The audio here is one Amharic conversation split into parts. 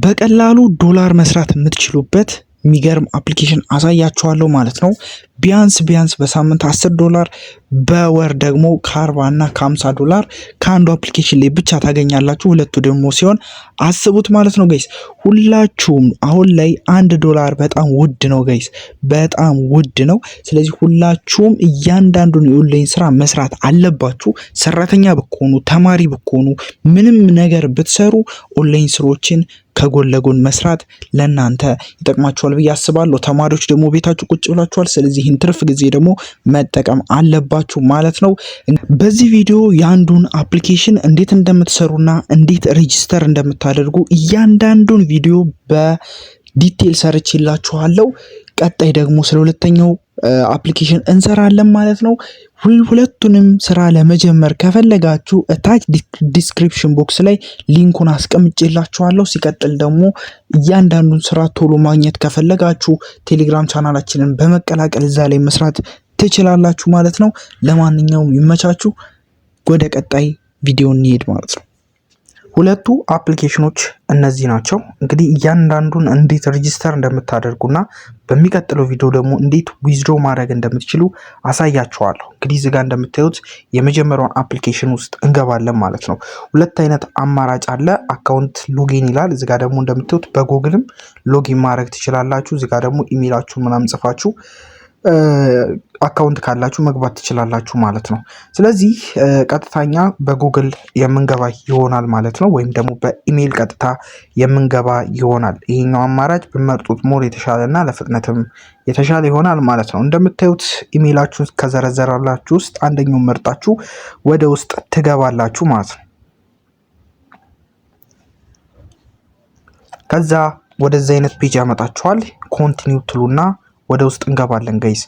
በቀላሉ ዶላር መስራት የምትችሉበት የሚገርም application አሳያችኋለሁ ማለት ነው። ቢያንስ ቢያንስ በሳምንት 10 ዶላር፣ በወር ደግሞ ከ40 እና ከ50 ዶላር ከአንዱ application ላይ ብቻ ታገኛላችሁ። ሁለቱ ደግሞ ሲሆን አስቡት ማለት ነው guys። ሁላችሁም አሁን ላይ 1 ዶላር በጣም ውድ ነው guys፣ በጣም ውድ ነው። ስለዚህ ሁላችሁም እያንዳንዱን የኦንላይን ስራ መስራት አለባችሁ። ሰራተኛ ብትሆኑ፣ ተማሪ ብትሆኑ፣ ምንም ነገር ብትሰሩ ኦንላይን ስራዎችን ከጎን ለጎን መስራት ለእናንተ ይጠቅማችኋል ብዬ አስባለሁ። ተማሪዎች ደግሞ ቤታችሁ ቁጭ ብላችኋል። ስለዚህ ይህን ትርፍ ጊዜ ደግሞ መጠቀም አለባችሁ ማለት ነው። በዚህ ቪዲዮ የአንዱን application እንዴት እንደምትሰሩና እንዴት register እንደምታደርጉ እያንዳንዱን ቪዲዮ በ detail ሰርቼላችኋለሁ። ቀጣይ ደግሞ ስለ ሁለተኛው application እንሰራለን ማለት ነው። ሁለቱንም ስራ ለመጀመር ከፈለጋችሁ እታች description box ላይ link ኡን አስቀምጬላችኋለሁ። ሲቀጥል ደግሞ እያንዳንዱን ስራ ቶሎ ማግኘት ከፈለጋችሁ ቴሌግራም ቻናላችንን በመቀላቀል እዛ ላይ መስራት ትችላላችሁ ማለት ነው። ለማንኛውም ይመቻችሁ። ወደ ቀጣይ ቪዲዮ እንሄድ ማለት ነው። ሁለቱ application ኖች እነዚህ ናቸው። እንግዲህ እያንዳንዱን እንዴት register እንደምታደርጉና በሚቀጥለው ቪዲዮ ደግሞ እንዴት withdraw ማድረግ እንደምትችሉ አሳያችኋለሁ። እንግዲህ እዚህ ጋር እንደምታዩት የመጀመሪያውን application ውስጥ እንገባለን ማለት ነው። ሁለት አይነት አማራጭ አለ። Account login ይላል። እዚህ ጋር ደግሞ እንደምታዩት በ Google ም login ማድረግ ትችላላችሁ። እዚህ ጋር ደግሞ ኢሜይላችሁ ምናምን ጽፋችሁ account ካላችሁ መግባት ትችላላችሁ ማለት ነው። ስለዚህ ቀጥታኛ በጉግል የምንገባ ይሆናል ማለት ነው። ወይም ደግሞ በኢሜይል ቀጥታ የምንገባ ይሆናል። ይሄኛው አማራጭ ብመርጡት more የተሻለ እና ለፍጥነትም የተሻለ ይሆናል ማለት ነው። እንደምታዩት ኢሜይላችሁን ከዘረዘራላችሁ ውስጥ አንደኛውን መርጣችሁ ወደ ውስጥ ትገባላችሁ ማለት ነው። ከዛ ወደዚህ አይነት page ያመጣችኋል። Continue ትሉና ወደ ውስጥ እንገባለን guys።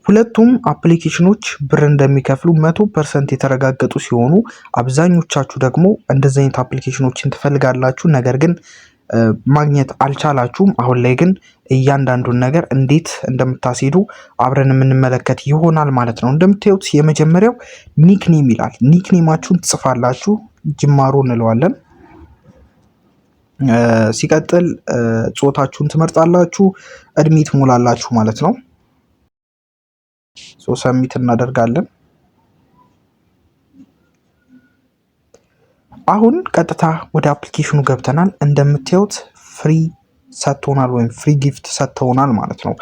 ሁለቱም application ኖች ብር እንደሚከፍሉ 100% የተረጋገጡ ሲሆኑ አብዛኞቻችሁ ደግሞ እንደዚህ አይነት application ኖችን ትፈልጋላችሁ፣ ነገር ግን ማግኘት አልቻላችሁም። አሁን ላይ ግን እያንዳንዱን ነገር እንዴት እንደምታስሄዱ አብረን የምንመለከት ይሆናል ማለት ነው። እንደምታዩት የመጀመሪያው nickname ይላል። Nickname ኣችሁን ትጽፋላችሁ። ጅማሮ እንለዋለን። ሲቀጥል ጾታችሁን ትመርጣላችሁ፣ እድሜ ትሞላላችሁ ማለት ነው። So submit እናደርጋለን። አሁን ቀጥታ ወደ application ኑ ገብተናል። እንደምታዩት free ሰጥቶናል ወይም free gift ሰጥተውናል ማለት ነው።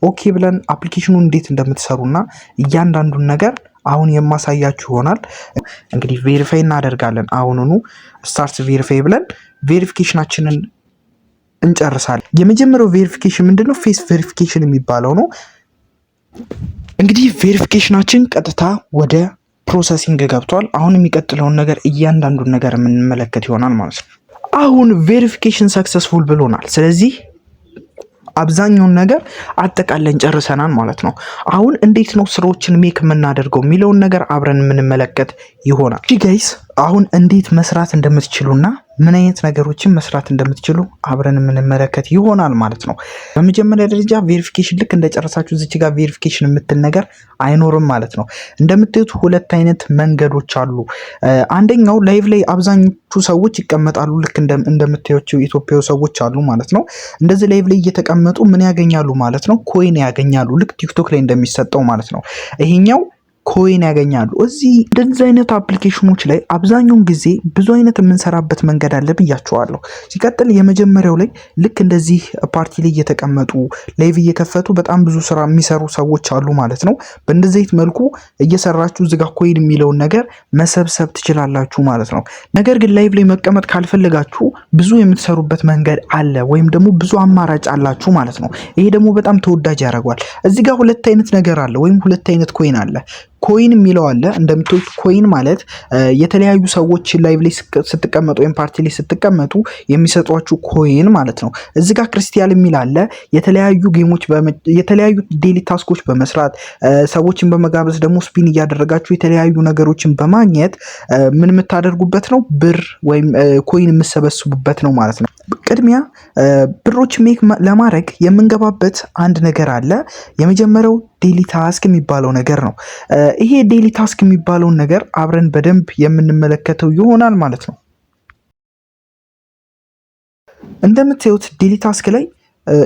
Okay ብለን application ኑ እንዴት እንደምትሰሩና እያንዳንዱን ነገር አሁን የማሳያችሁ ይሆናል። እንግዲህ verify እናደርጋለን። አሁኑኑ start verify ብለን verification ኣችንን እንጨርሳለን። የመጀመሪያው verification ምንድነው? Face verification የሚባለው ነው። እንግዲህ verification ኣችን ቀጥታ ወደ processing ገብቷል። አሁን የሚቀጥለውን ነገር እያንዳንዱን ነገር የምንመለከት ይሆናል ማለት ነው። አሁን verification successful ብሎናል። ስለዚህ አብዛኛውን ነገር አጠቃለን ጨርሰናል ማለት ነው። አሁን እንዴት ነው ስራዎችን make የምናደርገው የሚለውን ነገር አብረን የምንመለከት ይሆናል። Guys፣ አሁን እንዴት መስራት እንደምትችሉና ምን አይነት ነገሮችን መስራት እንደምትችሉ አብረን የምንመለከት ይሆናል ማለት ነው። በመጀመሪያ ደረጃ verification ልክ እንደጨረሳችሁ እዚች ጋር verification የምትል ነገር አይኖርም ማለት ነው። እንደምታዩት ሁለት አይነት መንገዶች አሉ። አንደኛው live ላይ አብዛኞቹ ሰዎች ይቀመጣሉ። ልክ እንደምታዩቸው ኢትዮጵያዊ ሰዎች አሉ ማለት ነው። እንደዚህ live ላይ እየተቀመጡ ምን ያገኛሉ ማለት ነው? Coin ያገኛሉ። ልክ ቲክቶክ ላይ እንደሚሰጠው ማለት ነው። ይሄኛው coin ያገኛሉ። እዚህ እንደዚህ አይነት application ኖች ላይ አብዛኛውን ጊዜ ብዙ አይነት የምንሰራበት መንገድ አለ ብያችኋለሁ። ሲቀጥል የመጀመሪያው ላይ ልክ እንደዚህ ፓርቲ ላይ እየተቀመጡ live እየከፈቱ በጣም ብዙ ስራ የሚሰሩ ሰዎች አሉ ማለት ነው። በእንደዚህ አይነት መልኩ እየሰራችሁ እዚጋ coin የሚለውን ነገር መሰብሰብ ትችላላችሁ ማለት ነው። ነገር ግን live ላይ መቀመጥ ካልፈለጋችሁ ብዙ የምትሰሩበት መንገድ አለ ወይም ደግሞ ብዙ አማራጭ አላችሁ ማለት ነው። ይሄ ደግሞ በጣም ተወዳጅ ያደርገዋል። እዚህ ጋር ሁለት አይነት ነገር አለ ወይም ሁለት አይነት coin አለ። Coin የሚለው አለ። እንደምታዩት coin ማለት የተለያዩ ሰዎች live ላይ ስትቀመጡ ወይም ፓርቲ ላይ ስትቀመጡ የሚሰጧችሁ coin ማለት ነው። እዚህ ጋር ክሪስታል የሚል አለ። የተለያዩ game ኦች፣ የተለያዩ daily task ኦች በመስራት፣ ሰዎችን በመጋበዝ፣ ደግሞ spin እያደረጋችሁ የተለያዩ ነገሮችን በማግኘት ምን የምታደርጉበት ነው? ብር ወይም coin የምትሰበስቡበት ነው ማለት ነው። ቅድሚያ ብሮች make ለማድረግ የምንገባበት አንድ ነገር አለ። የመጀመሪያው daily task የሚባለው ነገር ነው። ይሄ daily task የሚባለውን ነገር አብረን በደንብ የምንመለከተው ይሆናል ማለት ነው። እንደምታዩት daily task ላይ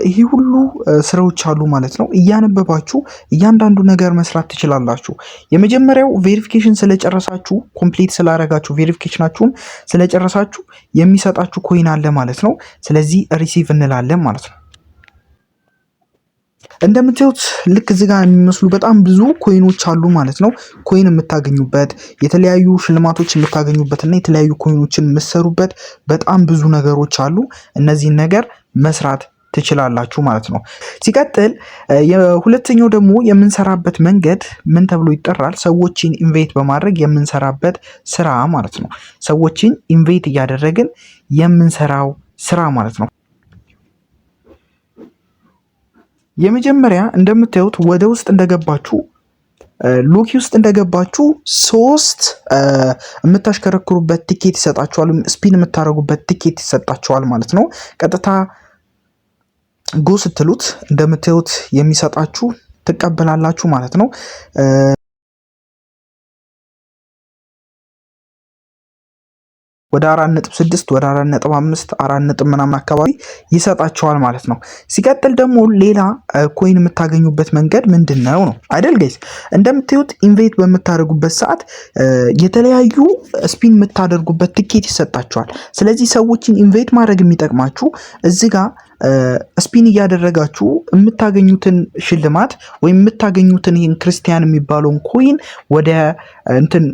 ይሄ ሁሉ ስራዎች አሉ ማለት ነው። እያነበባችሁ እያንዳንዱ ነገር መስራት ትችላላችሁ። የመጀመሪያው verification ስለጨረሳችሁ፣ complete ስላረጋችሁ፣ verification ኣችሁን ስለጨረሳችሁ የሚሰጣችሁ coin አለ ማለት ነው። ስለዚህ receive እንላለን ማለት ነው። እንደምታዩት ልክ እዚህ ጋር የሚመስሉ በጣም ብዙ coin ኦች አሉ ማለት ነው። Coin የምታገኙበት፣ የተለያዩ ሽልማቶች የምታገኙበት እና የተለያዩ coin ኦችን የምትሰሩበት በጣም ብዙ ነገሮች አሉ። እነዚህን ነገር መስራት ትችላላችሁ ማለት ነው። ሲቀጥል የሁለተኛው ደግሞ የምንሰራበት መንገድ ምን ተብሎ ይጠራል? ሰዎችን invite በማድረግ የምንሰራበት ስራ ማለት ነው። ሰዎችን invite እያደረግን የምንሰራው ስራ ማለት ነው። የመጀመሪያ እንደምታዩት ወደ ውስጥ እንደገባችሁ፣ ሎኪ ውስጥ እንደገባችሁ ሶስት የምታሽከረክሩበት ቲኬት ይሰጣችኋል። Spin የምታደርጉበት ቲኬት ይሰጣችኋል ማለት ነው። ቀጥታ go ስትሉት እንደምታዩት የሚሰጣችሁ ትቀበላላችሁ ማለት ነው። ወደ 4.6፣ ወደ 4.5፣ አራት ነጥብ ምናምን አካባቢ ይሰጣቸዋል ማለት ነው። ሲቀጥል ደግሞ ሌላ coin የምታገኙበት መንገድ ምንድን ነው ነው አይደል guys? እንደምታዩት invite በምታደርጉበት ሰዓት የተለያዩ spin የምታደርጉበት ትኬት ይሰጣቸዋል። ስለዚህ ሰዎችን invite ማድረግ የሚጠቅማችሁ እዚህ ጋር spin እያደረጋችሁ የምታገኙትን ሽልማት ወይም የምታገኙትን ይህን ክርስቲያን የሚባለውን coin ወደ እንትን፣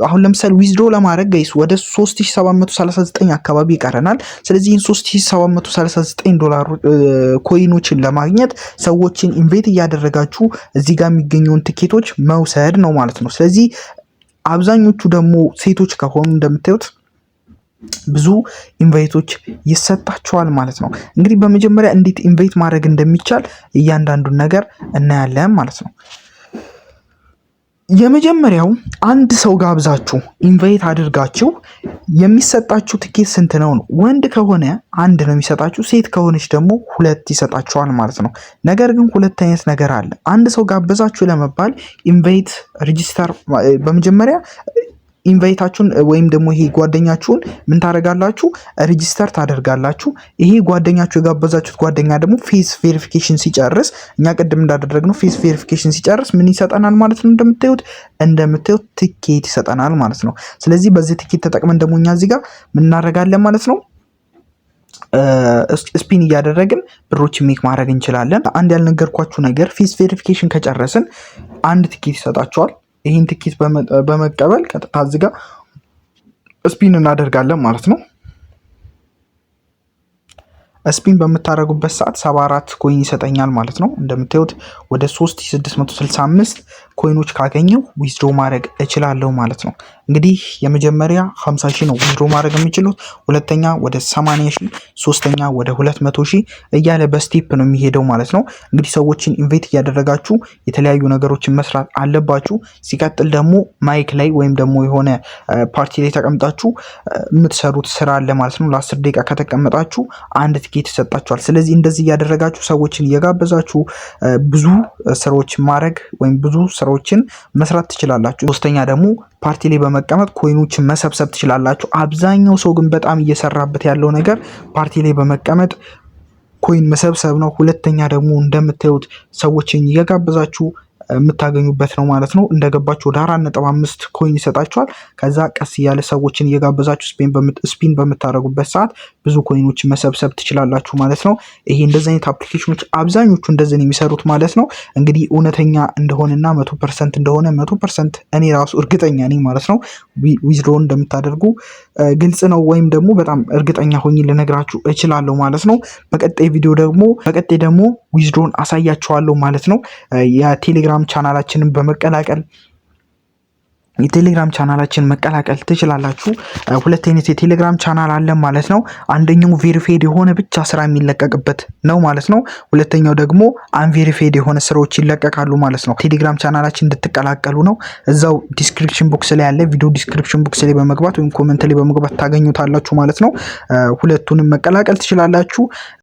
አሁን ለምሳሌ withdraw ለማድረግ guys ወደ 3739 አካባቢ ይቀረናል። ስለዚህ ይህን 3739 ዶላር coin ኦችን ለማግኘት ሰዎችን invite እያደረጋችሁ እዚህ ጋር የሚገኘውን ትኬቶች መውሰድ ነው ማለት ነው። ስለዚህ አብዛኞቹ ደግሞ ሴቶች ከሆኑ እንደምታዩት ብዙ invite ኦች ይሰጣቸዋል ማለት ነው። እንግዲህ በመጀመሪያ እንዴት invite ማድረግ እንደሚቻል እያንዳንዱን ነገር እናያለን ማለት ነው። የመጀመሪያው አንድ ሰው ጋብዛችሁ፣ invite አድርጋችሁ የሚሰጣችሁ ትኬት ስንት ነው ነው። ወንድ ከሆነ አንድ ነው የሚሰጣችሁ፣ ሴት ከሆነች ደግሞ ሁለት ይሰጣችኋል ማለት ነው። ነገር ግን ሁለት አይነት ነገር አለ። አንድ ሰው ጋበዛችሁ ለመባል invite register፣ በመጀመሪያ invite ኣችሁን ወይም ደግሞ ይሄ ጓደኛችሁን ምን ታደርጋላችሁ? Register ታደርጋላችሁ። ይሄ ጓደኛችሁ፣ የጋበዛችሁት ጓደኛ ደግሞ face verification ሲጨርስ፣ እኛ ቅድም እንዳደረግነው face verification ሲጨርስ ምን ይሰጠናል ማለት ነው? እንደምታዩት ትኬት ይሰጠናል ማለት ነው። ስለዚህ በዚህ ትኬት ተጠቅመን ደግሞ እኛ እዚህ ጋር ምን እናደርጋለን ማለት ነው? Spin እያደረግን ብሮች make ማድረግ እንችላለን። አንድ ያልነገርኳችሁ ነገር face verification ከጨረስን አንድ ትኬት ይሰጣችኋል። ይህን ትኬት በመቀበል ቀጥታ እዚህ ጋር spin እናደርጋለን ማለት ነው። Spin በምታደርጉበት ሰዓት 74 coin ይሰጠኛል ማለት ነው። እንደምታዩት ወደ 3665 coin ኦች ካገኘው withdraw ማድረግ እችላለሁ ማለት ነው። እንግዲህ የመጀመሪያ 50 ሺህ ነው withdraw ማድረግ የሚችሉት፣ ሁለተኛ ወደ 80 ሺህ፣ ሶስተኛ ወደ 200 ሺህ እያለ በ step ነው የሚሄደው ማለት ነው። እንግዲህ ሰዎችን invite እያደረጋችሁ የተለያዩ ነገሮችን መስራት አለባችሁ። ሲቀጥል ደግሞ mic ላይ ወይም ደግሞ የሆነ ፓርቲ ላይ ተቀምጣችሁ የምትሰሩት ስራ አለ ማለት ነው። ለ10 ደቂቃ ከተቀመጣችሁ አንድ ትኬት ይሰጣችኋል። ስለዚህ እንደዚህ እያደረጋችሁ ሰዎችን እየጋበዛችሁ ብዙ ስራዎች ማድረግ ወይም ብዙ ስራዎችን መስራት ትችላላችሁ። ሶስተኛ ደግሞ ፓርቲ ላይ በመቀመጥ coin ኦችን መሰብሰብ ትችላላችሁ። አብዛኛው ሰው ግን በጣም እየሰራበት ያለው ነገር ፓርቲ ላይ በመቀመጥ coin መሰብሰብ ነው። ሁለተኛ ደግሞ እንደምታዩት ሰዎችን እየጋበዛችሁ የምታገኙበት ነው ማለት ነው። እንደገባችሁ ወደ 4.5 coin ይሰጣችኋል። ከዛ ቀስ እያለ ሰዎችን እየጋበዛችሁ spin በምታደርጉበት ሰዓት ብዙ coin ኦችን መሰብሰብ ትችላላችሁ ማለት ነው። ይሄ እንደዚህ አይነት application ኦች አብዛኞቹ እንደዚህ ነው የሚሰሩት ማለት ነው። እንግዲህ እውነተኛ እንደሆነና 100% እንደሆነ 100% እኔ ራሱ እርግጠኛ ነኝ ማለት ነው። Withdraw እንደምታደርጉ ግልጽ ነው ወይም ደግሞ በጣም እርግጠኛ ሆኜ ልነግራችሁ እችላለሁ ማለት ነው። በቀጣይ ቪዲዮ ደግሞ፣ በቀጣይ ደግሞ withdraw ን አሳያችኋለሁ ማለት ነው። የቴሌግራም ቻናላችን መቀላቀል ትችላላችሁ። ሁለት አይነት የቴሌግራም ቻናል አለ ማለት ነው። አንደኛው verified የሆነ ብቻ ስራ የሚለቀቅበት ነው ማለት ነው። ሁለተኛው ደግሞ unverified የሆነ ስራዎች ይለቀቃሉ ማለት ነው። ቴሌግራም ቻናላችን እንድትቀላቀሉ ነው። እዛው description box ላይ ያለ ቪዲዮ description box ላይ በመግባት ወይም comment ላይ በመግባት ታገኙታላችሁ ማለት ነው። ሁለቱንም መቀላቀል ትችላላችሁ።